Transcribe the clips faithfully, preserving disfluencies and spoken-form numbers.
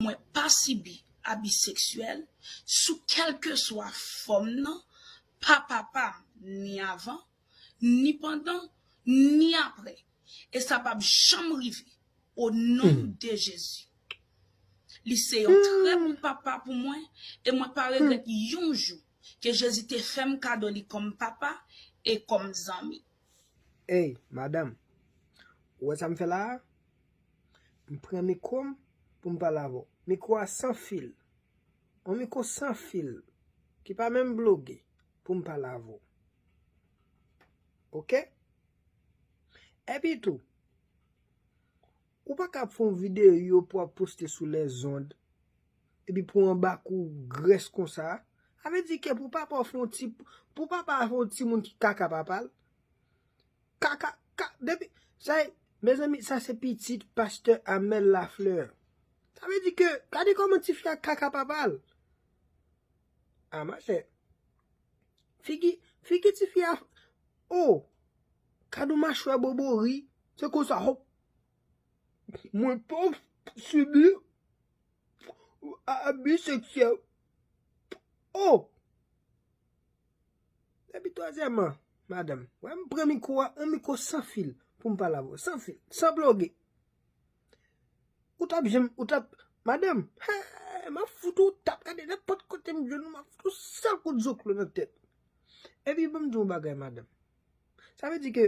Mwen pa sibi abi seksyèl sou kèlkeswa fòm nan, pa papa m, ni avan, ni pandan, ni apre. E sa p ap janm rive, o non de Jezi. Li se yon trè bon papa pou mwen, e mwen pa regrèt yon jou ke Jezi te fè m kado li kòm papa e kòm zanmi. Ey, madanm, ou wè sa m fè la a? M pran mikwo m pou m pale avè w. Mikwo a san fil. Yon mikwo san fil ki pa menm ploge pou m pale avè w. Oke? Epi tou, ou pa ka ap fè yon videyo pou w ap poste sou lèzond, epi pou anba kou grès konsa. Sa vle di ke pou papa w fè yon ti, pou papa a fè yon timoun ki kaka papa l, kaka, ka, depi, sa, mezanmi, sa se pitit pastè Amel Lafleur. Sa vle di ke, gade kòman tifi a kaka papa l. A, machè. Figi, figi tifi a, o, gade yon machwè bobori, se konsa, hop. Mwen pa sibi abi seksyèl. O! Epi twazyèmman, madanm, wè m pran mikwo a, yon mikwo san fil pou m pale avè w. San fil, san ploge. Ou t ap janm, ou t ap, madanm, he, m ap fout ou tap, gade nenpòt kote m jwenn ou, m ap fout ou sèl kout zoklo nan tèt. Epi ban m di w yon bagay, madanm. Sa vle di ke,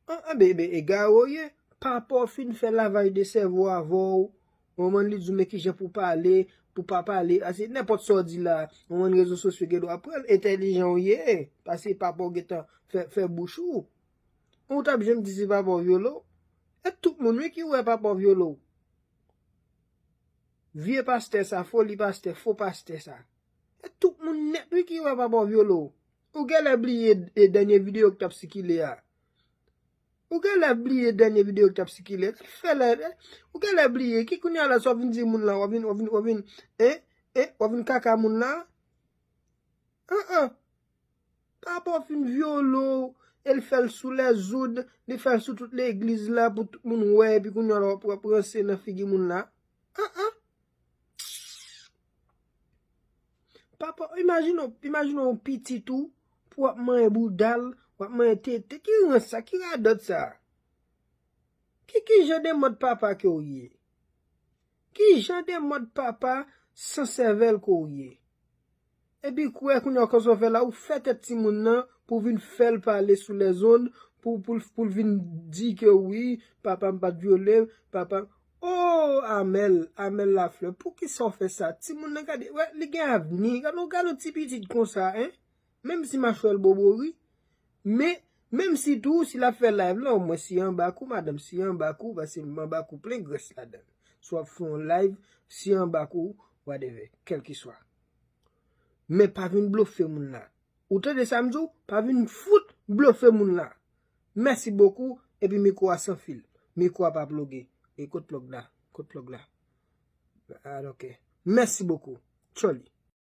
an, an, be, be, egare w ye, papa w fin fè lavaj de sèvo avè w, manman li di w men kijan pou pale, pou pa pale, ase nenpòt sa w di la, manman rezo sosyo gen dwa pran l, entèlijan w ye, paske papa w gentan fè, fè bouch ou. Ou t ap janm di se papa w vyole w? E tout moun wi ki wè papa w vyole w. Vye pastè sa, foli pastè, fo pastè sa. E tout moun nèt wi ki wè papa w vyole w. Ou genlè bliye e dènye videyo ki t ap sikile a. Ou genlè bliye dènye videyo ki t ap sikile. Ki fè lè, ou genlè bliye. Ki kounye a la sa w vin di moun la, w ap vin, w ap vin, w ap vin, en, en, w ap vin kaka moun la. An, an. Papa w fin vyole w, e l fè l sou lèzond, li fè l sou tout legliz la pou tout moun wè, epi kounye a la w ap ranse nan figi moun la. An, an. Papa, imajine w, imajine w pitit ou, pou w ap manyen bouda l, w ap manyen tete, ki rans sa, ki radòt sa? Ki, ki jan de mòd papa ke w ye? Ki jan de mòd papa san sèvèl ke w ye? Epi kwè kounye a kòman w fè la, ou fè tèt timoun nan pou vin fè l pale sou lèzond, pou, pou, pou l vin di ke wi, papa m pa t vyole m, papa m. O, Amel, Amel Lafleur, poukisa w fè sa? Timoun nan gade, wè, li gen avni, gade, gade yon ti pitit konsa, en? Menm si machwè l bobori, men, menm si tou, si l ap fè live la, omwen si anba kou, madanm, si anba kou, paske m anba kou plen grès ladan l. Si w ap fè yon live, si anba kou, whatever, kèlkeswa. Men pa vin blofe moun la. Ou tande sa m di w? Pa vin fout blofe moun la. Mèsi bokou, epi mikwo a san fil. Mikwo a pa ploge. E kot plòg la? Kot plòg la? Ah, ok. Mèsi bokou. Tchòli.